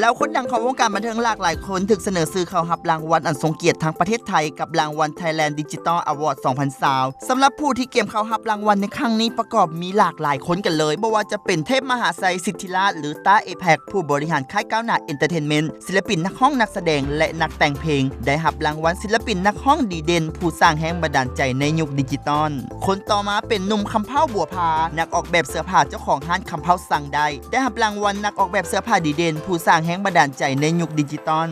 ເຫຼົ່າຄົນດັງຂອງວົງການບັນເທີງຫຼາກຫຼາຍຄົນຖືກສະເໜີຊື່ເຂົ້າຮັບລາງວັນອັນຊົງກຽດທາງປະເທດໄທ ກັບລາງວັນ Thailand Digital Award ສອງພັນຊາວ. ສຳລັບຜູ້ທີ່ກຽມເຂົ້າຮັບລາງວັນໃນຄັ້ງນີ້ປະກອບມີຫຼາກຫຼາຍຄົນກັນເລີຍ, ບໍ່ວ່າຈະເປັນ ເທບມະຫາໄຊ ສິດທິລາດ ຫຼື ຕ້າ ເອແພັກ ຜູ້ບໍລິຫານຄ້າຍກ້າວໜ້າ Entertainment, ສິລະປິນນັກຮ້ອງນັກສະແດງ ແລະ ນັກແຕ່ງເພງ ໄດ້ຮັບລາງວັນສິລະປິນນັກຮ້ອງດີເດັ່ນ ຜູ້ສ້າງແຮງບັນດານໃຈໃນຍຸກດິຈິຕອນ. ຄົນຕໍ່ມາເປັນໜຸ່ມ ຄຳເພົ້າ ບົວພາ ນັກອອກແບບເສື້ອຜ້າເຈົ້າຂອງຮ້ານຄຳເພົ້າ ສັ່ງໄດ້ ໄດ້ຮັບລາງວັນນັກອອກແບບເສື້ອຜ້າດີເດັ່ນ ຜູ້ສ້າງແຮງບັນດານໃຈໃນຍຸກດິຈິຕອນ.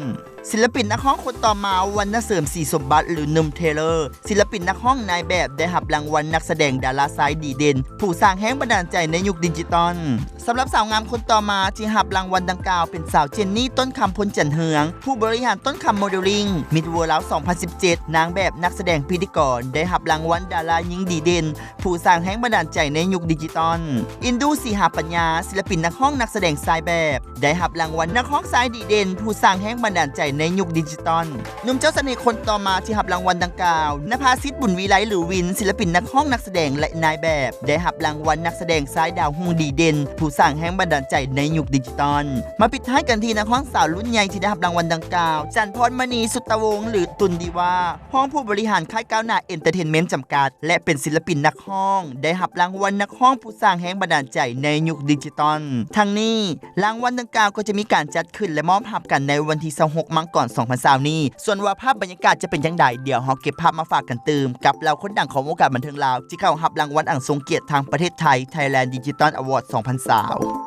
ສິລະປິນນັກຮ້ອງຄົນຕໍ່ມາ ວັນນະເສີມ ສີສົມບັດ ຫຼື ໜຸ່ມ ເທເລີ ສິລະປິນນັກຮ້ອງນາຍແບບ ໄດ້ຮັບລາງວັນນັກສະແດງດາລາຊາຍດີເດັ່ນ ຜູ້ສ້າງແຮງບັນດານໃຈໃນຍຸກດິຈິຕອນ. ສຳລັບສາວງາມຄົນຕໍ່ມາທີ່ຮັບລາງວັນດັ່ງກ່າວ ເປັນສາວ ເຈນນີ ຕົ້ນຄຳ ພົນຈັນເຮືອງ ຜູ້ບໍລິຫານຕົ້ນຄຳໂມເດລລິງ Miss World ລາວ ສອງພັນສິບເຈັດ, ນາງແບບ, ນັກສະແດງ, ພິທີກອນ ໄດ້ຮັບລາງວັນດາລາຍິງດີເດັ່ນ ຜູ້ສ້າງແຮງບັນດານໃຈໃນຍຸກດິຈິຕອນ. ອິນດູ ສີຫາປັນຍາ ສິລະປິນນັກຮ້ອງນັກສະແດງຊາຍແບບ ໄດ້ຮັບລາງວັນນັກຮ້ອງຊາຍດີເດັ່ນ ຜູ້ສ້າງແຮງບັນດານໃຈໃນຍຸກດິຈິຕອນ. ໜຸ່ມເຈົ້າສະເໜ່ຄົນຕໍ່ມາທີ່ຮັບລາງວັນດັ່ງກ່າວ, ນະພາສິດ ບຸນວິໄລ ຫຼື ວິນ ສິລະປິນນັກຮ້ອງນັກສະແດງ ແລະ ນາຍແບບ ໄດ້ຮັບລາງວັນນັກສະແດງຊາຍດາວຮຸ່ງດີເດັ່ນ ຜູ້ສ້າງແຮງບັນດານໃຈໃນຍຸກດິຈິຕອນ. ມາປິດທ້າຍກັນທີ່ນັກຮ້ອງສາວລຸ້ນໃຫຍ່ທີ່ໄດ້ຮັບລາງວັນດັ່ງກ່າວ, ຈັນພອນມະນີ ສຸດຕະວົງ ຫຼື ຕຸນດີວາ ຮອງຜູ້ບໍລິຫານຄ້າຍກ້າວໜ້າ Entertainment ຈຳກັດ ແລະ ເປັນສິລະປິນນັກຮ້ອງ ໄດ້ຮັບລາງວັນນັກຮ້ອງຜູ້ສ້າງແຮງບັນດານໃຈໃນຍຸກດິຈິຕອນ. ທັງນີ້, ລາງວັນດັ່ງກ່າວກໍຈະມີການຈັດຂຶ້ນ ແລະ ມອບຮັບກັນໃນວັນທີຊາວຫົກ ມັງກອນ ສອງພັນຊາວນີ້. ສ່ວນວ່າພາບບັນຍາກາດຈະເປັນຈັ່ງໃດ, ດຽວເຮົາເກັບພາບມາຝາກກັນຕື່ມ ກັບເຫຼົ່າຄົນດັງຂອງວົງການບັນເເທີງລາວ ທີ່ເຂົ້າຮັບລາງວັນອັນຊົງກຽດທາງປະເທດໄທ Thailand Digital Award ສອງພັນຊາວ.